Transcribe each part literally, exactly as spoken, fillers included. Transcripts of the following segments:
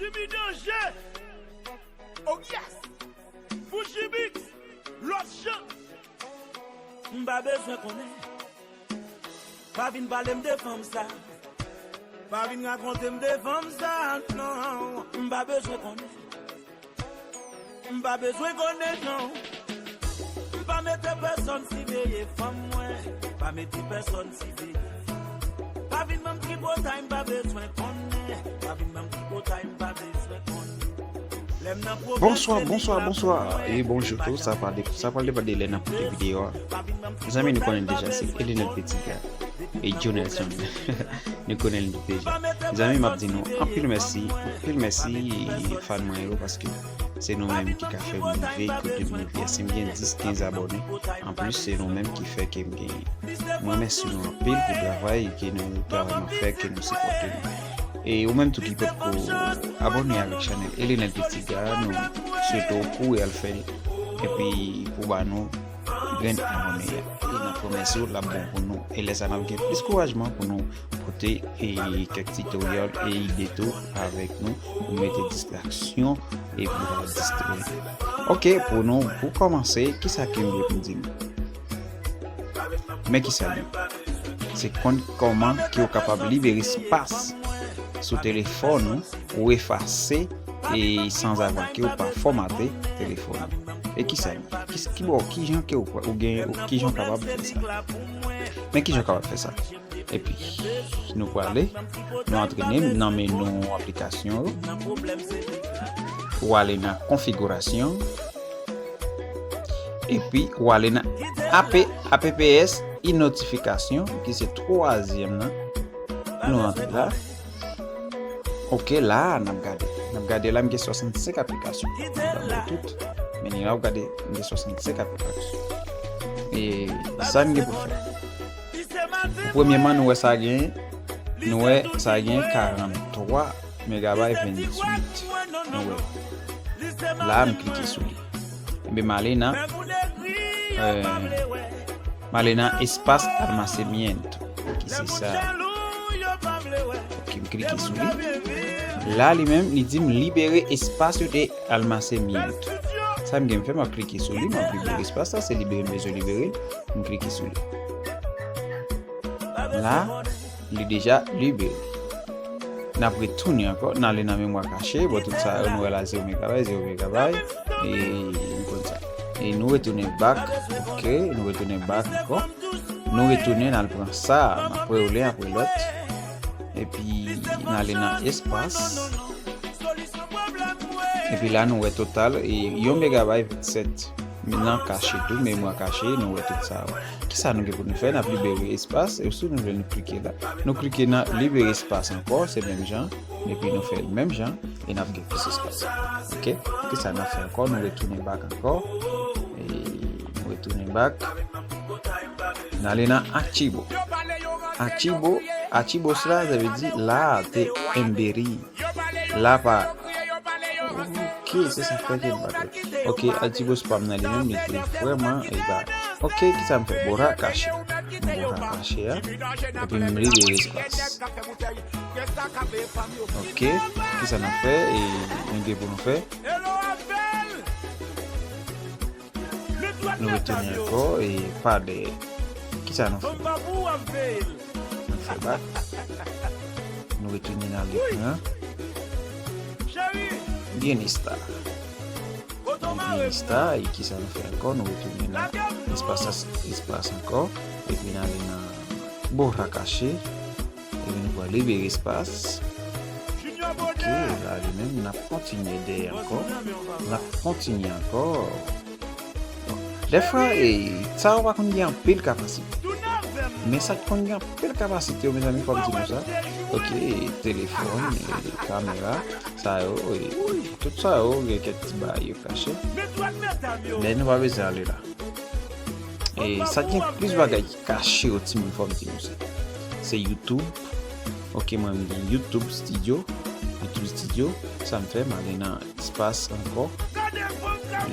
Jimmy Danger. Oh yes. Fuji Mix. Lòt jan. M pa bezwen konnen. Pa vin pale m de fanm sa. Pa vin rakonte m de fanm sa, non. M pa bezwen konnen. M pa bezwen konnen, non. M pa mete pèsonn siveye fanm mwen. Pa mete pèsonn siveye fanm. Pa vin ban m tripotay, m pa bezwen konnen. Pa vin ban m tripotay, m pa bezwen konnen. Lè m nan pwoblèm, Bonswa, se li bonswa, k ap bonswa. Ede mwen. E bonjou tou, sa pral de, sa pral depann de lè n ap pote videyo a. Zanmi, nou konnen deja, se Elinel Petit Gars e Jonelson. Nou konnen l deja. Zanmi, m ap di nou anpil mèsi, anpil mèsi, fan mwen yo, paske se nou menm ki ka fè m rive kote m rive a. Si m gen dis, kenz abòne, anplis, se nou menm ki fè ke m genyen. Mwen, mèsi nou anpil pou travay ke nou, travay n ap fè, ke nou sipòte nou. E ou menm tou ki potko abòne avèk chanèl Elinel Petit Gars, nou swete w kouri al fè l. Epi pou ba nou grenn abòne a. E n ap pwomèt yo, l ap bon pou nou. E lè sa, n ap gen plis kourajman pou nou pote, e, kèk titoryèl e ide tou avèk nou pou mete distraksyon e pou distrè. Ok, pou nou, pou kòmanse, kisa ke m vle pou m di nou? Men kisa l ye? Se konn kòman ke w kapab libere espas sou telefòn ou pou efase e sanzavwa ke w pa fòmate telefòn ou. E kisa l ye? Ki, ki bò, kijan ke w, ou gen, ou, kijan w kapab fè sa? Men kijan w kapab fè sa? Epi, nou prale, nou antre nan meni aplikasyon yo. Ou ale nan konfigirasyon. Epi, ou ale nan A P, A P P S e notifikasyon, ki se twazyèm nan. Nou antre la. Ok, la a, n ap gade. N ap gade la, m gen swasannsenk aplikasyon. M pa mete tout, men la, w gade, m gen swasannsenk aplikasyon. E sa n gen pou fè? Premyèman, nou wè sa gen, nou wè sa gen karanntwa megabay venntuit. Nou wè. La, m klike sou li. Ebyen, m ale nan, euh, m ale nan espas almacenamiento, ki se sa. Ok, m klike sou li. La, li menm, li di m libere espacio de almacenamiento. Sa m gen m fè, m ap klike sou li, m ap libere espas la, se libere m bezwen libere, m klike sou li. La, li deja libere. N ap retounen ankò, n ale nan memwa kache, bon, tout sa yo, nou wè la, zewo megabay, zewo megabay, e nou konn sa. E nou retounen back, ok, nou retounen back ankò. Nou retounen, n al pran sa, n ap rewole apre lòt. Epi, n ale nan espas. Epi la, nou wè total, e yon megabay vennsèt. Nan kache tou, memwa kache, nou wè tout sa yo. Kisa nou gen pou nou fè? N ap libere espas, e si nou vle nou klike la. Nou klike nan libere espas ankò, se menm jan, epi nou fè l menm jan, e n ap gen plis espas. Ok? Kisa n ap fè ankò? Nou retounen back ankò, e nou retounen back. N ale nan archivo. Archivo, archivo sila, sa vle di la te emberi. La pa. Ok, se sa k fè ke m pa te. Ok, archivo pa m nan li menm, li te vrèman, e ba. Ok, kisa m fè? Borra cache. M borra cache a. Epi m libere espas. Ok, kisa n ap fè? E nou gen pou nou fè? Nou retounen ankò e pa dèyè. Kisa nou fè? Nou fè back. Nou retounen nan lekran. Bienestar. Bienestar, e kisa nou fè ankò? Nou retounen nan espas, espas ankò. Epi n ale nan borra cache. Epi nou pral libere espas. Ok, la li menm, n ap kontinye dèyè ankò. N ap kontinye ankò. Bon, dèfwa, e, sa yo pa konn gen anpil kapasite. Men sa ki konn gen anpil kapasite yo, mezanmi, fò m di nou sa. Ok, telefòn, e, kamera, sa yo, e, tout sa yo, gen kèk ti bagay yo kache. Men nou pa bezwen ale la. E sa gen plis bagay ki kache yo, timoun, fò m di nou sa. Se YouTube. Ok, mwen, m gen YouTube Studio. YouTube Studio, sa m fè, m ale nan espas ankò.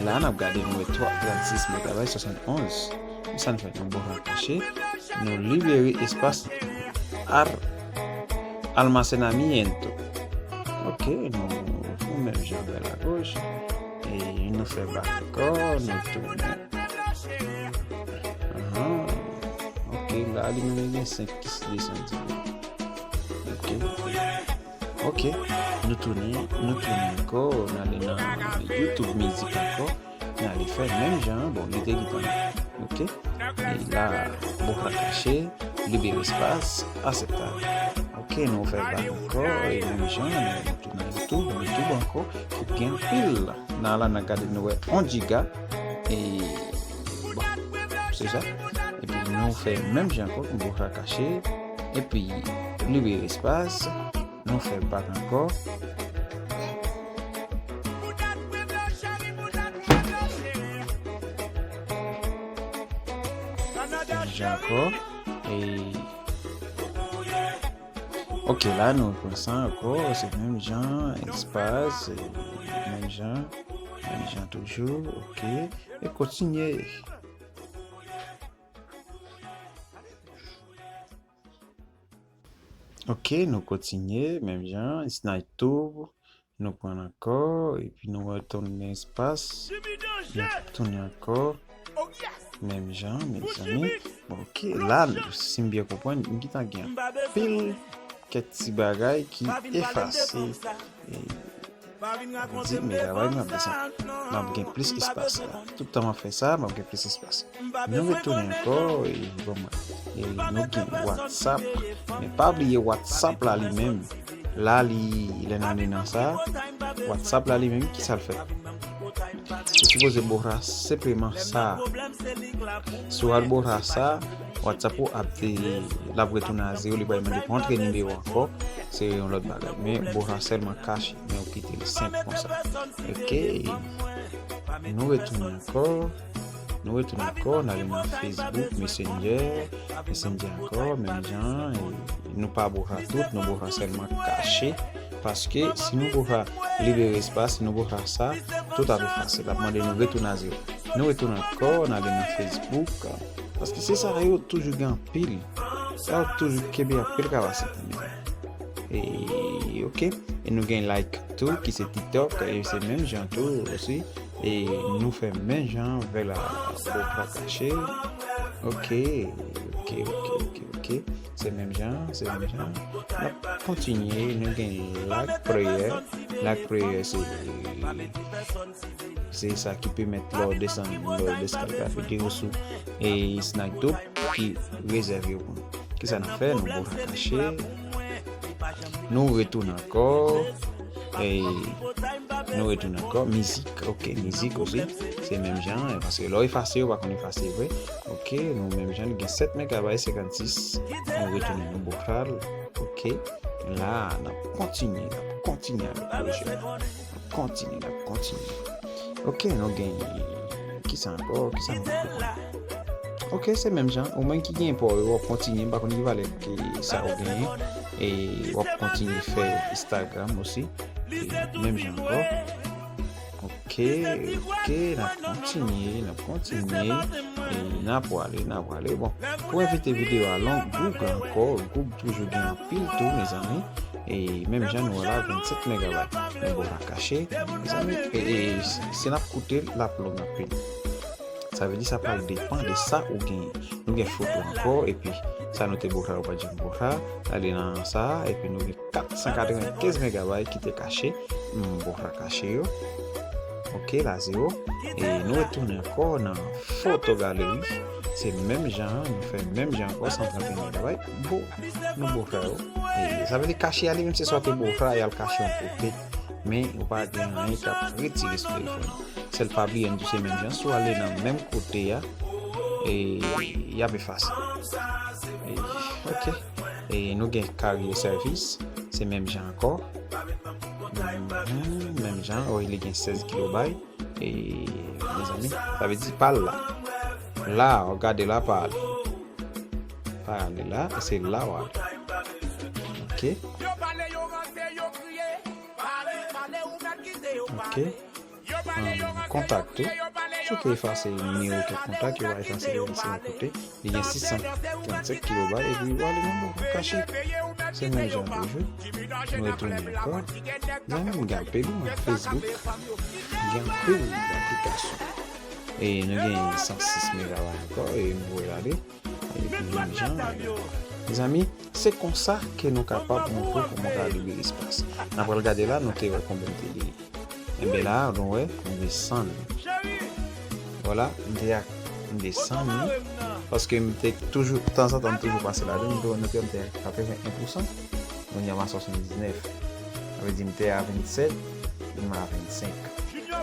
La, n ap gade, nou wè twa, trannsis megabay, swasannonz. Sa n fè, nou borra cache. Nou libere espas ar-, almacenamiento. Ok, nou fè menm jan vè lagoch. E nou fè bak ankò, nou tounen. Ahan. Ok, la li menm li gen senk ki desann ti. Ok. Ok, nou tounen, nou tounen ankò, n ale nan YouTube Music ankò, n ale fè menm jan, bon, li te gentan. Ok, e la, Bora Kache, libere espas, akseptab. Ok, nou fè bak ankò, e menm jan, nou tounen YouTube, YouTube ankò, ki gen anpil. N a la, n a gade, nou wè yon giga, e, bon, se sa. Epi nou fè menm jan ankò, Bora Kache, epi libere espas. Nou fè bak ankò. Menm jan ankò. E, ok, la nou pran sa ankò. Se menm jan, espas, e, menm jan, menm jan toujou. Ok. E kontinye. Ok, nou kontinye, menm jan, Snide Tube, nou pran ankò, epi nou retounen espas, nou tounen ankò, menm jan, mezanmi. Bon, ok, la, si m byen konprann, m gentan gen anpil kèk ti bagay ki efase. E, di, men travay m ap desann. M ap gen plis espas la. Tout tan m ap fè sa, m ap gen plis espas. Nou retounen ankò, e, bon, e, nou gen WhatsApp. Men pa bliye WhatsApp la li menm. La, li, lè n ale nan sa, WhatsApp la li menm, ki sa l fè? Ou sipoze Bora senpleman sa. Si w al Bora sa, WhatsApp ou ap te, l ap retounen a zewo, li pral mande pou antre nimewo ankò. Se yon lòt bagay. Men Bora sèlman kache, men ou kite l senp konsa. Ok. Nou retounen ankò. Nou retounen ankò, n ale nan Facebook, Messenger, Messenger ankò, menm jan, e nou pa Bora tout, nou Bora sèlman kache. Paske si nou Bora libere espas, si nou Bora sa, tout ap efase. L ap mande nou retounen a zewo. Nou retounen ankò, n ale nan Facebook. Paske se sa yo toujou gen anpil. Sa yo toujou kenbe anpil kapasite. E, ok. E nou gen Like tou, ki se TikTok, e se menm jan tou osi. E nou fè menm jan vè la Bora Kache. Ok, ok, ok, ok, ok. Se menm jan, se menm jan. N ap kontinye, nou gen Like Prayer. Like Prayer se, se sa ki pèmèt lè w desann, lè w desann videyo sou, e, Snide Tube ki rezève pou nou. Kisa n ap fè? Nou Bora Kache. Nou retounen ankò. E nou retounen ankò. Mizik. Ok, mizik osi. Se menm jan. Paske lè w efase, yo pa konn efase vre. Ok, nou menm jan. Nou gen sèt megabay senkannsis. Nou retounen, nou Bora l. Ok. La, n ap kontinye. N ap kontinye avèk pwojè. Kontinye, n ap kontinye. Ok, nou gen, kisa ankò, kisa nou ankò? Ok, se menm jan. Ou menm ki gen pa w yo, w ap kontinye. M pa konn ki valè ki sa ou genyen. E w ap kontinye fè Instagram osi. E menm jan ankò. Ok, ok, n ap kontinye, n ap kontinye. E n ap prale, n ap prale. Bon, pou evite videyo a long, Google ankò, Google toujou gen anpil tou, mezanmi. E menm jan nou wè la, vennsenk megabay. Men Bora Kache, mezanmi, e, e, si n ap koute l, l ap long anpil. Sa vle di sa pral depann de sa ou genyen. Nou gen foto ankò, epi sa nou te Bora, ou pa t janm Bora, ale nan sa, epi nou gen kat san katrevenkenz megabay ki te kache, m, Bora kache yo. Ok, la zewo. E nou retounen ankò nan foto galeri. Se menm jan, nou fè menm jan ankò, san trannteyen megabay. Bon, nou Bora yo. E sa vle di kache a li menm se swa te Bora, y al kache yon kote. Men ou pa gen anyen k ap retire sou telefòn nan. Sèl pa bliye m di se menm jan, si w ale nan menm kote a, e y ap efase. E, ok. E nou gen Carrier Service, se menm jan ankò. Mhm, menm jan, wi, li gen sèz kilobay. E, mezanmi, sa vle di pa l la. La, w gade la, pa l. Pa l la, e se la w ale. Ok. Ok. Kontak tou. Si w te efase nimewo kèk kontak, yo va efase l, se yon kote. Li gen sis san trannsenk kilobay, epi w ale nan Bora Kache. Se menm jan toujou. Nou retounen ankò. Zanmi m, gen anpil wi, Facebook. Gen anpil aplikasyon. E nou gen san sis megabyte ankò, e nou voye ale. E pi menm jan. Mezanmi, se konsa ke nou kapab montre w kòman w ka libere espas. N ap pral gade la, nou te wè konbyen m te genyen. Enben la, nou wè, m desann. Vwala, m te ak, m desann li. Paske m te toujou, tanzantan, m toujou pase ladan, m te wè nou te, m te ak katreven en pousan. Kounye a m a swasanndiznèf. Sa vle di m te a vennsèt, m a vennsenk.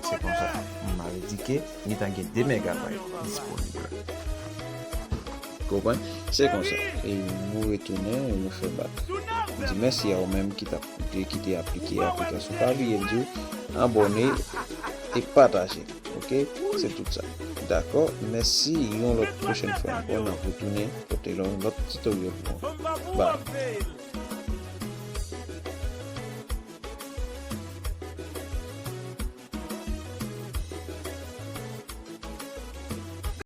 Se konsa. M avè di ke gentan gen de megabyte disponib la. Konprann? Se konsa. E nou retounen, e nou fè bak. M di mèsi a ou menm ki t ap, ki te aplike aplikasyon. Pa bliye di w abòne e pataje. Oke? Se tout sa. Dakò? Mèsi. Yon lòt pwochèn fwa ankò, n ap retounen pote yon lòt tutorial pou ou. Bye.